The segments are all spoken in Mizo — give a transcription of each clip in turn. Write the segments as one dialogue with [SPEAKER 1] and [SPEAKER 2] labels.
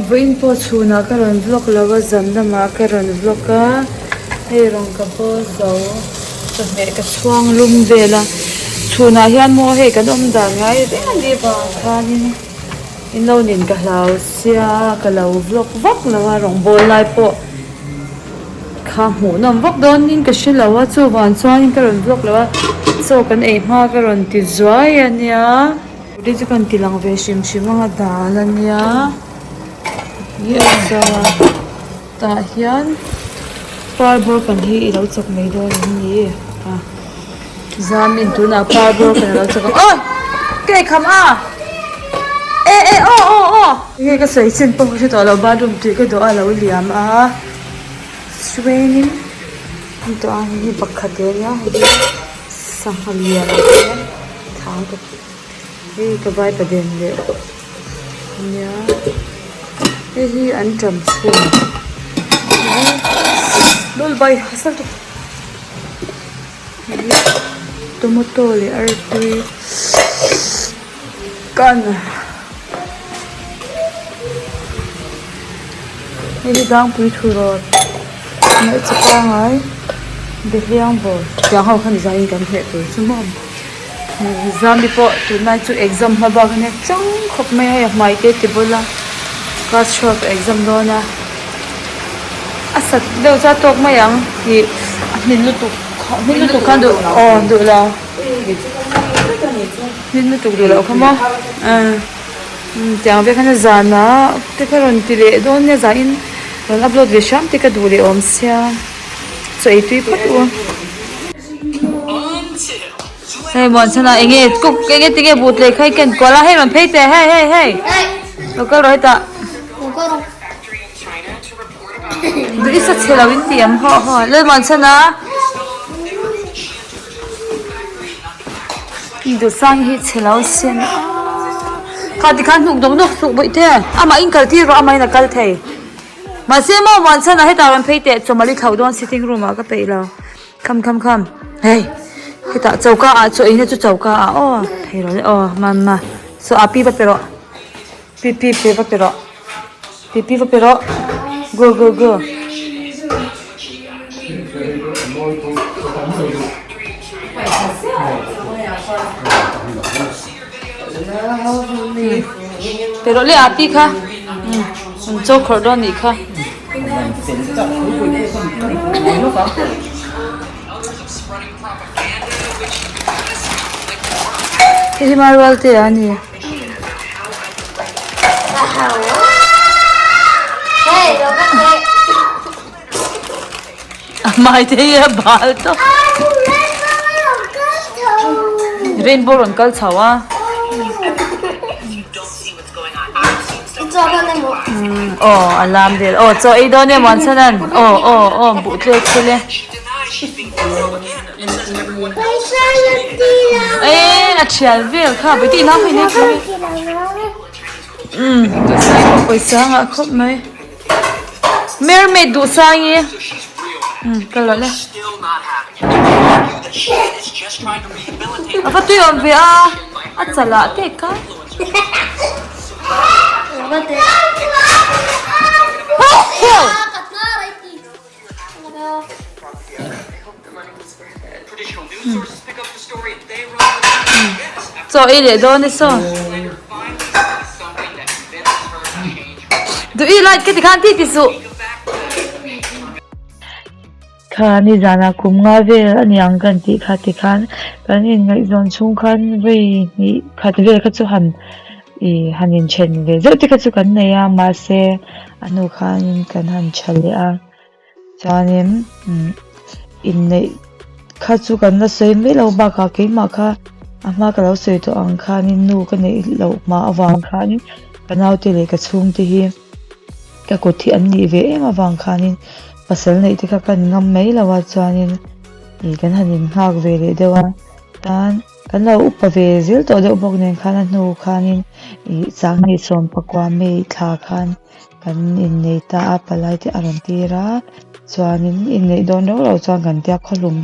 [SPEAKER 1] Vawiin pawh chhunah ka rawn vlog lo a, zan lamah ka rawn vlog a, hei rawn ka bawl zo chawhmeh ka chhuang lum vel a, chhunah hian maw hei kan awm dan ngai reng a nih vang khanin in lo nin ka hlau sia ka lo vlog vak lo a rawngbawl lai pawh kha hmuhnawm vak dawnin ka hre lo a chuvang chuanin ka rawn vlog lo a chaw kan ei hma ka rawn ti zuai a nia. Te chu kan ti lang ve hrim hrim ang a dal a nia hi a zo a tah hian parbawr kan hi ilo chawk mai dawn em ni a zamin tunah parbawr kan alo chawk ang awi ka eikham a e e aw aw aw enge ka sawi chin pawh ka hre tawh lo bathroom tui ka dawh a lo liam a chuanin an tawh a hei hi pakhat te ania hei hi sangha lian te thang ka Hei ka vaipa den leh ania hei hi an ṭam chhun lawlbai hasal tu hei hi tomato leh artui kan hei hi dangpui thurawn leh chi pangai behliang bawr tiang ho khan zaiin kan hmeh tur chu maw. Zami pawh tunlai chu exam hma bak ania chang khawp mai a hei a hmai te ti bawlh a class 12 exam dawn a a sat deuh chu a tawk mai ang tih a hmin lutuk hmin lutuk khan duh aw duh lo hmin lutuk duh loh kha maw tiang vel khan a zan ah te kha rawn ti leh dawn nia zanin rawn upload ve hram te ka duh leh awm sia chaw ei tui phawt u. Hei muan chhan ah enge kuk enge tinge but leh kha i ken kual a hei rawn phei teh hei hei hei lo kal rawh hetah duh i sa chhe lo in tih ang haw haw lal muan chhan a duh sang hi chhe lo sin a kha tikhan hnuk dawk dawk suh bawih te amah in kal tir rawh amahin a kal thei. Mahse maw muan chhan ah hetah rawn phei teh chawmali thlauh dawn sitting room ah ka peih lo kham kham kham hei hetah choka ah chaw eina chu choka ah aw phei rawh le aw mamma saw ah pi va pe rawh pi pi pe va pe rawh pi pi va pe rawh go go go. Pe rawh le ah pi kha an chaw khawrh dawn nih kha. Hei hi Marual te a ni. A hmai te hi a bal tawp. Rainbow rawn kal chho a. Aw a lam vel aw chaw ei dawn em an chhan an aw aw aw buh tlek thil e. E a thial vel kha bawihte i nau kha i nei thei. Umm pawisa a ngah khawp mai. Mermaid duh sang i umm ka lo le a va tui awm ve a a chal ah te ka Chaw ei leh dawn e saw. Duh i light ka ti khan ti ti suh.
[SPEAKER 2] Kha nizanah kum nga vel a ni ang kan tih kha ti khan kan inngaihzawn chhung khan vawi hnih khat vel kha chu han ih han inthen ve zeuh te kha chu kan nei a mahse a hnu khanin kan han tha leh a. Chuanin inneih kha chu kan la sawi mai lo bakah keimah kha a hma ka lo sawi tawh ang khanin nu ka neih loh hma avang khanin ka naute leh ka chhungte hi ka kut hi an nih ve em avang khanin pasal neih te kha kan ngam mai lo a chuanin ih kan han innghak ve leh deuh a tan kan lo upa ve zel tawh deuh bawk nen khan a hnu khanin ih changhnih sawm pakua May thla khan. Kan innei ta a, palai te a rawn tir a, chuanin inneih dawn reuh loh chuan kan tia khawlum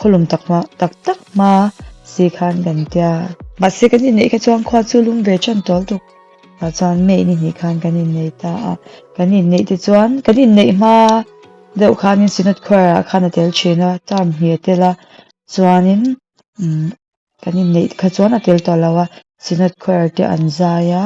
[SPEAKER 2] khawlum tak hma tak tak hma si khan kan tia mahse kan inneih kha chuan khua chu lum ve tan tawl tuk. Tah chuan May ni hnih khan kan innei ta a, kan inneih te chuan kan inneih hma deuh khanin Synod Choir ah khan a tel thin a, term hnih a tel a, chuanin umm kan inneih kha chuan a tel tawh lo a, Synod Choir te an zai a,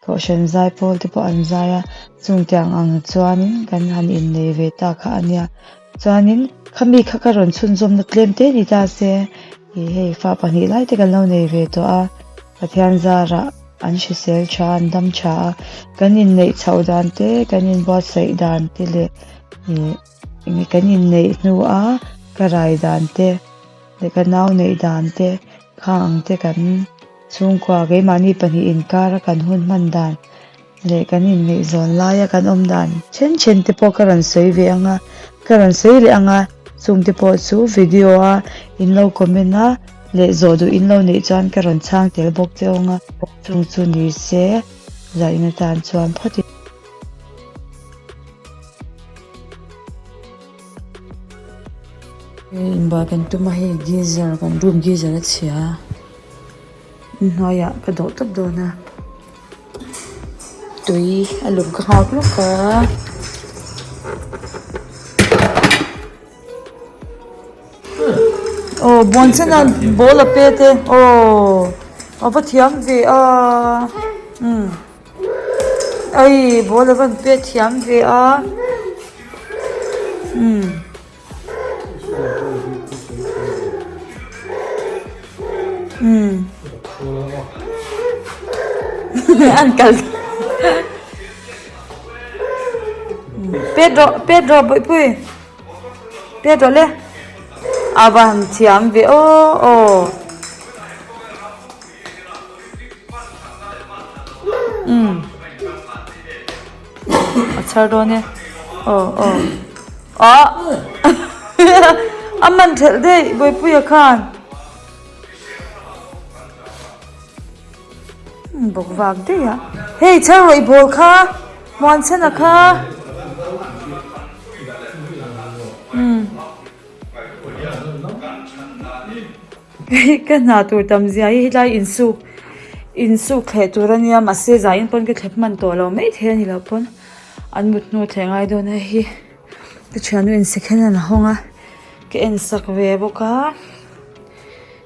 [SPEAKER 2] Kohhran zai pawl te pawh an zai a, chung tiang ang chuanin kan han innei ve ta kha a nia. Chuanin khami kha ka rawn chhunzawmna tlem te ni ta se, ih hei fa pahnih lai te kan lo nei ve tawh a, Pathian zarah an hrisel tha, an dam tha a, kan inneih chhoh dan te, kan inbuatsaih dan te leh ih eng kan inneih hnua ka rai dan te leh ka nau neih dan te khang ang te kan chhungkua keimahni pahnih inkara kan hun hman dan leh kan inngaihzawn laia kan awm dan then then te pawh ka rawn sawi ve ang a, ka rawn sawi leh ang a, chung te pawh chu video a in lo comment a leh zawh duh in lo neih chuan ka rawn chhang tel bawk che awng a, chung chu ni se zaih atan chuan phawt in.
[SPEAKER 1] Inbual kan tum a hei geyser kan room geyser a chhia a inhnuaiah ka dawh tawp dawn a tui a lum ka nghak lawk a. Aw buan sen a ball a pet e aw a va thiam ve a umm. Ai ball a van pet thiam ve a umm. Umm an kal pet rawh pet rawh bawihpui pet rawh le a van thiam ve aw aw. Umm a chhar dawn e aw aw ah a man thelh daih Bawipuia khan bawk vak daih a hei chhar rawih bawl kha Muanchhana kha umm. Ka hna tur tam zia hi hetlai insuk insuk thleh tur a nia mahse zaiin pawn ka thlep hman tawh lo mai thei a ni loh pawn an mut hnu thleh ngai dawn a hei ka thiannu in second hand a hawng a ka en sak ve bawk a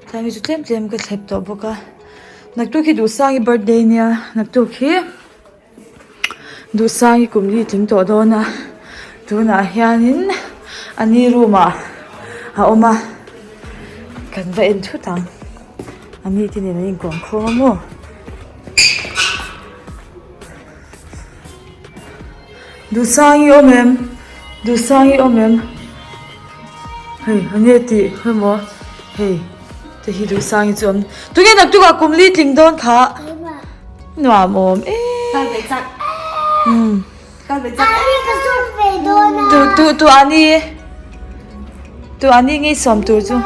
[SPEAKER 1] tlai mi chu tlem tlem ka thlep tawh bawk a naktuk hi duhsangi birthday nia naktuk hi. Duhsangi kum hi tling tawh dawn a tunah hianin a ni room ah a awm a kan va en thut ang a ni te nen an inkawm khawm a maw Duhsangi awm em Duhsangi awm em hei enge tih emaw hei te hi Duhsangi chu awm tunge naktuk ah kum li tling dawn kha. Nuam awm e.
[SPEAKER 3] Kal ve chak.
[SPEAKER 1] Um.
[SPEAKER 3] Kal ve chak. Ani ka sawm ve dawn
[SPEAKER 1] a. Tu tu tu ani. Tu ani nge sawm tur chu.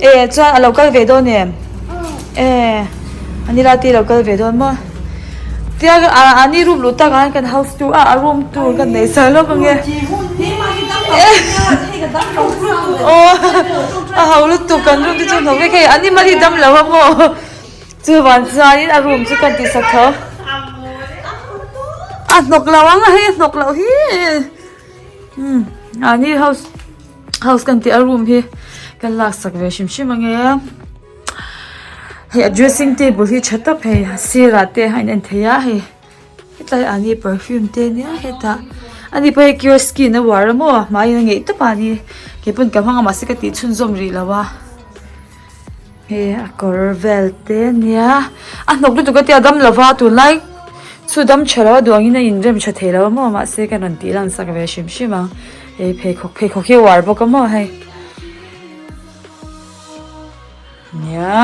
[SPEAKER 1] E chuan a lo kal ve dawn em? E ani la ti lo kal ve dawn maw? Tia ani room luh tak ah kan house tour a a room tour kan nei sa lawk ange. Aw a ho lutuk kan room te chu hnawk vek hei ani mali dam lo a maw? Chuvan chuanin a room chu kan tihsak tho. A hnawk lo ang a hei a hnawk loh hi. Umm mahni house house kan tih a room hi kan laksak ve hrim hrim ange. Hei a dressing table hi tha tawp hei a sirah te a in en thei a hei hetlai ah ni perfume te ania hetah ani pawh hei cure skin a uar a maw hmaiin a ngeih tawp a ni keipawn ka hmang a mahse ka tih chhunzawm rih lo a. He a kawr vel te ania a hnawk lutuk a tia dam lova tunlai chu dam tha lo a duh angin a inrem tha thei lo a maw mahse ka rawn tih lan sak ve hrim hrim ang hei pheikhawk pheikhawk hi a uar bawk a maw hei nia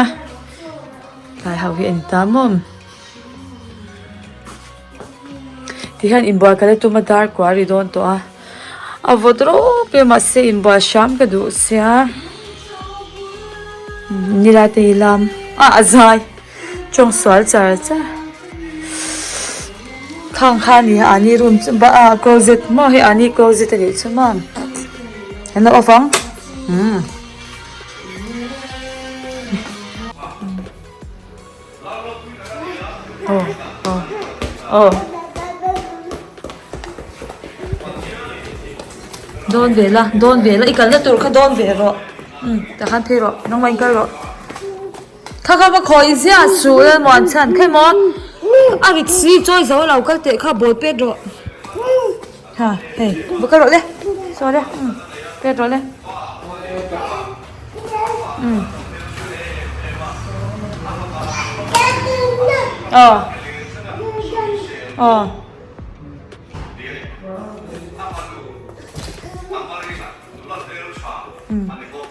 [SPEAKER 1] tlai ho hi a ni ta maw. Tihian inbual ka la tum a dar kuah a ri dawn tawh a a vawt rawp e mahse inbual hram ka duh sia nilai te hi lam ah a zai tawng sual char char khang kha a ni a ani room chu ah closet maw hei ani closet a nih chu maw an lo off ang umm. Aw aw. Aw. Dawn ve la, dawn ve la, i kalna tur kha dawn ve rawh. Umm, tah khan phei rawh, nangmah in kal rawh. Kha kha va khawi ziah suh la muan chhan kha emaw a rit si chawi zo lo kal teh kha ball pet rawh. Ha hei va kal rawh le, saw le, umm pet rawh le. Umm. Aw. Aw.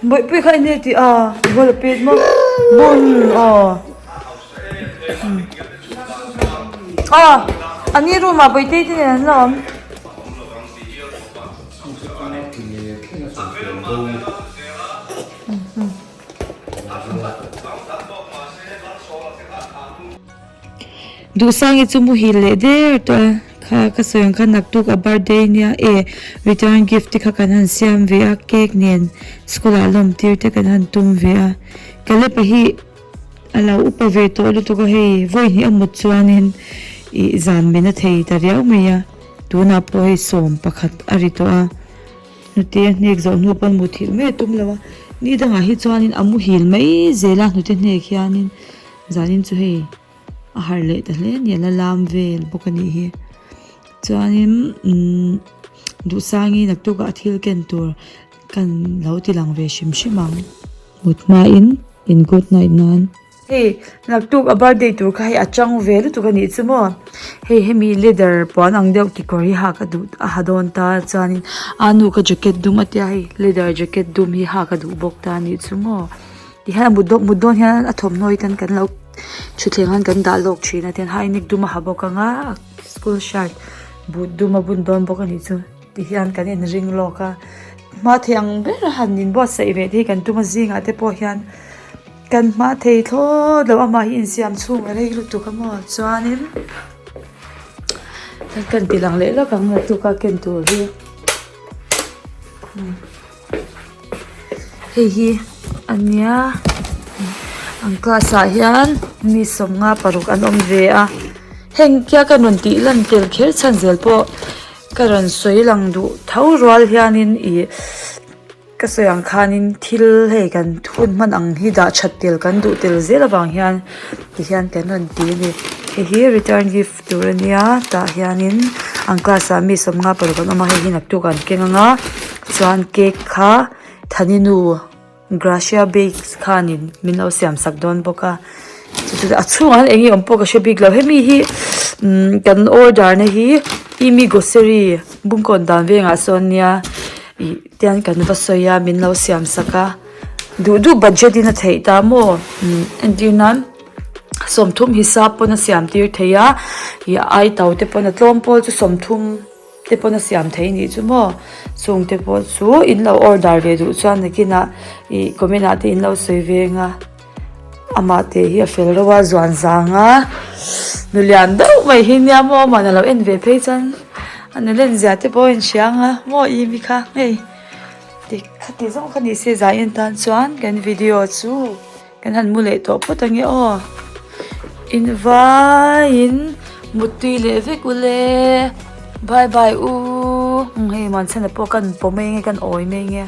[SPEAKER 1] Bawihpui kha enge tih a ball a pet maw ball aw aw a ni room ah bawihte te nen an la awm.
[SPEAKER 2] Duhsangi chu muhil leh der tawh a, kha ka sawi ang khan naktuk a birthday nia e return gift te kha kan han siam ve a cake nen school ah lawm tir te kan han tum ve a Caleb-a hi a lo upa ve tawh lutuk a hei vawi hnih a mut chuanin ih zan min a thei ta riau mai a tunah pawh hei 11 a ri tawh a hnute a hnek zawh hnu pawn muthilh mai a tum lo a ni dangah hi chuanin a muhil mai zel a hnute hnek hianin. Zanin chu hei a harh leh ta hle a ni a la lam vel bawk a nih hi chuanin umm duhsangin naktuk ah thil ken tur kan lo ti lang ve hrim hrim ang mut hmain in good night nan.
[SPEAKER 1] Hei naktuk a birthday tur kha hei a chang ve lutuk a nih chu maw hei hemi leather puan ang deuh kekawr hi hak a duh a ha dawn ta chuanin a nu ka jacket dum a tia hei leather jacket dum hi hak a duh bawk ta a nih chu maw. Tihian a mut dawn mut dawn hian a thawmhnaw hi tan kan lo thutthleng hian kan dah lawk thin a tihian high neck dum a ha bawk ang a school shirt but dum a bun dawn bawk a nih chu tihian kan inring lawk a hma thei ang ber a han inbuatsaih ve te hi kan tum a zingah te pawh hian kan hma thei thlawt lo amah hi insiam chhung a rei lutuk a maw chuanin kan ti lang leh lawk ang naktuk a ken tur hi.
[SPEAKER 2] Hei hi a nia an class ah hian mi 56 an awm ve a heng kia ka rawn tih lan tel kher chhan zel pawh ka rawn sawi lang duh tho rual hianin ih ka sawi ang khanin thil hei kan hun hman ang hi dah that tel kan duh tel zel avang hian tihian kan rawn ti a ni hei hi return gift tur a nia tah hianin an class ah mi 56 an awm a hei hi naktuk an keng ang a chuan cake kha Thani nu Gracia Bakes khanin min lo siam sak dawn bawk a a chhungah hian eng nge awm pawh ka hre bik lo hemi hi umm kan order na hi Imi grocery Bungkawn dan vengah sawn nia ih tian kan va sawi a min lo siam sak a duh duh budget in a theih ta maw umm entir nan. 30 hisap pawn a siam tir thei a ih ai to te pawn a tlawm pawl chu 30 te pawn a siam thei anih chu maw chung te pawh chu in lo order ve duh chuan nakinah ih comment ah te in lo sawi ve ang a amah te hi a fel reuh a zuan zang a nu lian deuh mai hi nia maw amah a lo en ve phei chuan a nu len zia te pawh a inhria ang a maw i mi kha hei khati zawng kha ni se zai en tan chuan kan video chu. Kan han mu leh tawh phawt ange aw. In vaiin muttui leh vek ule. Bye bye u. Hei Muanchhana pawh kan pawm mai nge kan awi mai nge.